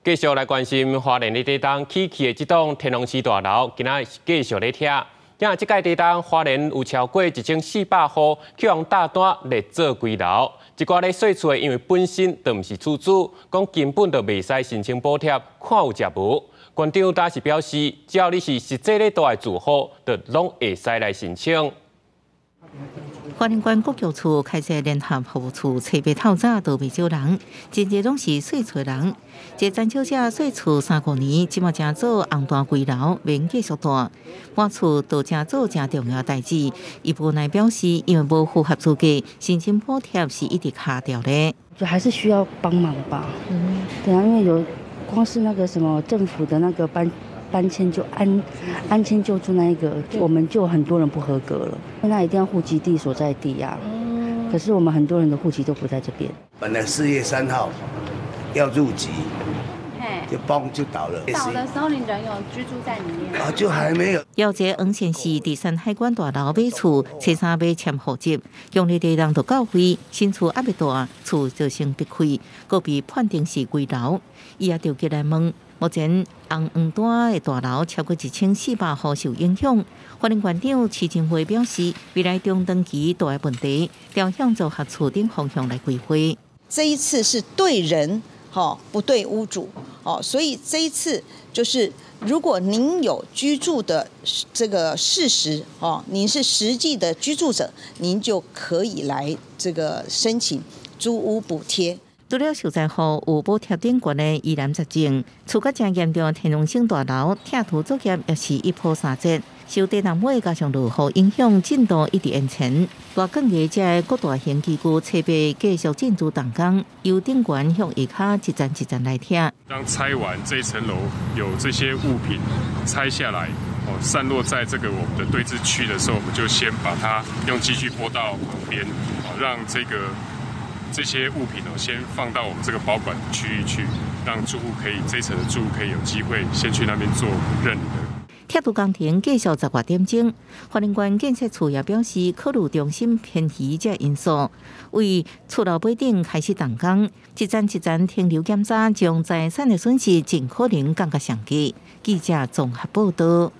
繼續來關心花蓮的地東起起的這棟天龍寺大樓，今仔繼續咧拆。今這屆地東花蓮有超過1400戶去予大單列做危樓，一寡咧稅厝的因為本身就毋是厝主，講根本就袂使申請補貼，看有食無。縣長當時表示，只要你是實際咧住的住戶，就攏會使來申請。花蓮縣國教處開設聯合服務處，揣欲透早都袂少人，真濟攏是細厝人。這陳小姐細厝3、5年，這馬成做紅單危樓，免繼續住。搬厝都成做誠重要代誌。伊無奈表示，因為無符合資格，申請補貼是一直卡著咧。就還是需要幫忙吧。對啊，因為有光是那個什麼政府的那個搬遷就安遷救助那一個，我們就很多人不合格了。那一定要戶籍地所在地呀。可是我們很多人的戶籍都不在這邊。本來4月3號要入籍，就崩就倒了。倒的時候，你人有居住在裡面？啊，就還沒有。要這黃線是第三海關大樓買厝，初三欲遷戶籍，強烈地人就到位，新厝猶未蹛，厝就先逼開，閣被判定是危樓。伊也著急來問，目前紅黃單的大樓超過1400戶受影響。花蓮縣長徐正輝表示，未來中長期大的問題，調向組合厝等方向來規劃。這一次是對人，不對屋主，哦，所以這一次就是如果您有居住的這個事實，哦，您是實際的居住者，您就可以來這個申請租屋補貼。除了受災戶有補貼頂懸的疑難雜症，厝較誠嚴重的天龍星大樓拆除作業也是一波三折，受地震尾加上落雨影響，進度一直延遲。大鋼藝這個各大型機具設備繼續進駐動工，由頂懸向下跤一層一層來拆。當拆完這層樓，有這些物品拆下來，哦，散落在這個我們的堆置區的時候，我們就先把它用機具撥到旁邊，哦，讓這些物品哦，先放到我們這個保管區域去，讓住戶可以這層的住戶可以有機會先去那邊做認領。拆除工程繼續10外點鐘，花蓮縣建設處也表示，考慮中心偏移這因素，為厝樓尾頂開始動工，一層一層停留檢查，將財產的損失盡可能降到上低。記者綜合報道。